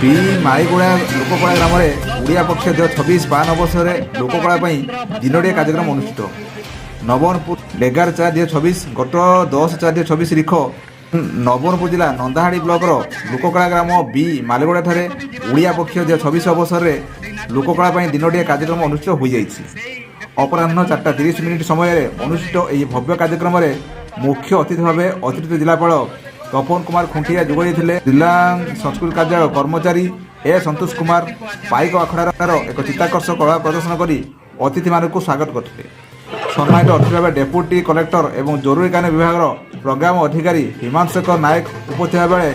P Maliguda ଲୋକକଳା ଗ୍ରାମରେ ଓଡ଼ିଆ ପକ୍ଷ 2026 ପାଳନ ଅବସରରେ ଲୋକକଳା ପାଇଁ ଦିନଟିଆ କାର୍ଯ୍ୟକ୍ରମ ଅନୁଷ୍ଠିତ। ନବରଙ୍ଗପୁର, 11/4/2026, ଗତ 10/4/2026 ରିଖ ନବରଙ୍ଗପୁର ଜିଲ୍ଲା ନନ୍ଦାହାଡ଼ି ବ୍ଲକର ଲୋକକଳା ଗ୍ରାମ ବି ମାଲିଗୁଡ଼ାଠାରେ ଓଡ଼ିଆ ପକ୍ଷ 2026 ଅବସରରେ ଲୋକକଳା ପାଇଁ ଦିନଟିଆ କାର୍ଯ୍ୟକ୍ରମ ଅନୁଷ୍ଠିତ ହୋଇଯାଇଛି। ଅପରାହ୍ନ 4ଟା 30 ମିନିଟ୍ ସମୟରେ ଅନୁଷ୍ଠିତ ଏହି ଭବ୍ୟ କାର୍ଯ୍ୟକ୍ରମରେ ମୁଖ୍ୟ ଅତିଥି ଭାବେ ଅତିରିକ୍ତ ଜିଲ୍ଲାପାଳ ତପନ କୁମାର ଖୁଣ୍ଟିଆ ଯୋଗ ଦେଇଥିଲେ। ଜିଲ୍ଲା ସଂସ୍କୃତି କାର୍ଯ୍ୟାଳୟ କର୍ମଚାରୀ ଏ ସନ୍ତୋଷ କୁମାର ପାଇକ ଆଖଡ଼ାର ଏକ ଚିତ୍ତାକର୍ଷକ କଳା ପ୍ରଦର୍ଶନ କରି ଅତିଥିମାନଙ୍କୁ ସ୍ୱାଗତ କରିଥିଲେ। ସମ୍ମାନିତ ଅତିଥି ଭାବେ ଡେପୁଟି କଲେକ୍ଟର ଏବଂ ଜରୁରୀକାଳୀନ ବିଭାଗର ପ୍ରୋଗ୍ରାମ ଅଧିକାରୀ ହିମାଂଶୁ ଶେଖର ନାୟକ ଉପସ୍ଥିତ ଥିବା ବେଳେ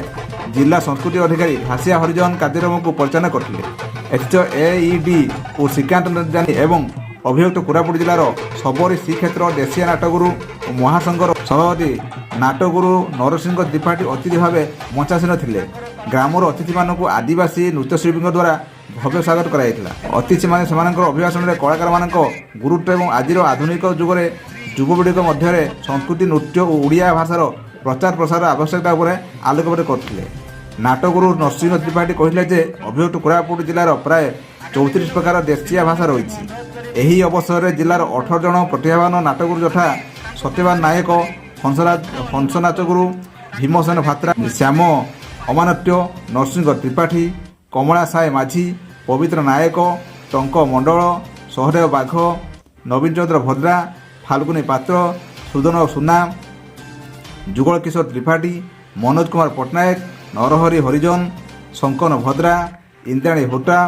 ଜିଲ୍ଲା ସଂସ୍କୃତି ଅଧିକାରୀ ଘାସିଆ ହରିଜନ କାର୍ଯ୍ୟକ୍ରମକୁ ପରିଚାଳନା କରିଥିଲେ। ଏଥିସହ ଏଇଡି ଓ ଶ୍ରୀକାନ୍ତ ଜାନି ଏବଂ ଅବିଭକ୍ତ କୋରାପୁଟ ଜିଲ୍ଲାର ସବରୀ ଶ୍ରୀକ୍ଷେତ୍ର ଦେଶିଆ ନାଟଗୁରୁ ଓ ମହାସଂଘର ସଭାପତି ନାଟଗୁରୁ ନରସିଂହ ତ୍ରିପାଠୀ ଅତିଥି ଭାବେ ମଞ୍ଚାସୀନ ଥିଲେ। ଗ୍ରାମର ଅତିଥିମାନଙ୍କୁ ଆଦିବାସୀ ନୃତ୍ୟଶିଳ୍ପୀଙ୍କ ଦ୍ୱାରା ଭବ୍ୟ ସ୍ୱାଗତ କରାଯାଇଥିଲା। ଅତିଥିମାନେ ସେମାନଙ୍କର ଅଭିଭାଷଣରେ କଳାକାରମାନଙ୍କ ଗୁରୁତ୍ୱ ଏବଂ ଆଜିର ଆଧୁନିକ ଯୁଗରେ ଯୁବପିଢ଼ିଙ୍କ ମଧ୍ୟରେ ସଂସ୍କୃତି, ନୃତ୍ୟ ଓ ଓଡ଼ିଆ ଭାଷାର ପ୍ରଚାର ପ୍ରସାର ଆବଶ୍ୟକତା ଉପରେ ଆଲୋକପାତ କରିଥିଲେ। ନାଟଗୁରୁ ନରସିଂହ ତ୍ରିପାଠୀ କହିଥିଲେ ଯେ ଅବିଭକ୍ତ କୋରାପୁଟ ଜିଲ୍ଲାର ପ୍ରାୟ 34 ପ୍ରକାର ଦେଶିଆ ଭାଷା ରହିଛି। ଏହି ଅବସରରେ ଜିଲ୍ଲାର 18 ଜଣ ପ୍ରତିଭାବାନ ନାଟଗୁରୁ ଯଥା ସତ୍ୟବାନ ନାୟକ, ହଂସରାଜ ହଂସନାଚଗୁରୁ, ଭୀମସେନ ଭାତ୍ରା, ଶ୍ୟାମ ଅମାନତ୍ୟ, ନରସିଂହ ତ୍ରିପାଠୀ, କମଳା ସାଏ ମାଝୀ, ପବିତ୍ର ନାୟକ, ଟଙ୍କ ମଣ୍ଡଳ, ସହଦେବ ବାଘ, ନବୀନ ଚନ୍ଦ୍ର ଭଦ୍ରା, ଫାଲ୍ଗୁନୀ ପାତ୍ର, ସୁଦନ ସୁନା, ଯୁଗଳ କିଶୋର ତ୍ରିପାଠୀ, ମନୋଜ କୁମାର ପଟ୍ଟନାୟକ, ନରହରି ହରିଜନ, ଶଙ୍କନ ଭଦ୍ରା, ଇନ୍ଦ୍ରାଣୀ ହୋତା,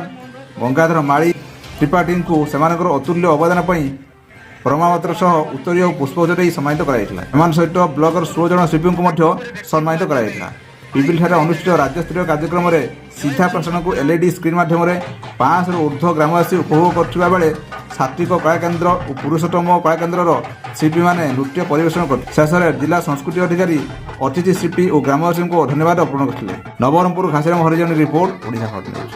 ଗଙ୍ଗାଧର ମାଳି ତ୍ରିପାଠୀଙ୍କୁ ସେମାନଙ୍କର ଅତୁଲ୍ୟ ଅବଦାନ ପାଇଁ ପ୍ରମାଣପତ୍ର ସହ ଉତ୍ତରୀୟ ଓ ପୁଷ୍ପଗୁଚ୍ଛ ଦେଇ ସମ୍ମାନିତ କରାଯାଇଥିଲା। ଏମାନଙ୍କ ସହିତ ବ୍ଲକର 16 ଜଣ ଶିଳ୍ପୀଙ୍କୁ ମଧ୍ୟ ସମ୍ମାନିତ କରାଯାଇଥିଲା। ପିପିଲିଠାରେ ଅନୁଷ୍ଠିତ ରାଜ୍ୟସ୍ତରୀୟ କାର୍ଯ୍ୟକ୍ରମରେ ସିଧା ପ୍ରସାରଣକୁ ଏଲ୍ଇଡି ସ୍କ୍ରିନ୍ ମାଧ୍ୟମରେ 500ରୁ ଉର୍ଦ୍ଧ୍ୱ ଗ୍ରାମବାସୀ ଉପଭୋଗ କରୁଥିବା ବେଳେ ସାତ୍ୱିକ କଳାକେନ୍ଦ୍ର ଓ ପୁରୁଷୋତ୍ତମ କଳାକେନ୍ଦ୍ରର ଶିଳ୍ପୀମାନେ ନୃତ୍ୟ ପରିବେଷଣ କରିଥିଲେ। ଶେଷରେ ଜିଲ୍ଲା ସଂସ୍କୃତି ଅଧିକାରୀ ଅତିଥି ଶିଳ୍ପୀ ଓ ଗ୍ରାମବାସୀଙ୍କୁ ଧନ୍ୟବାଦ ଅର୍ପଣ କରିଥିଲେ। ନବରଙ୍ଗପୁର, ଘାସିରାମ ହରିଜନ ରିପୋର୍ଟ, ଓଡ଼ିଶା ହଟ୍ ନ୍ୟୁଜ୍।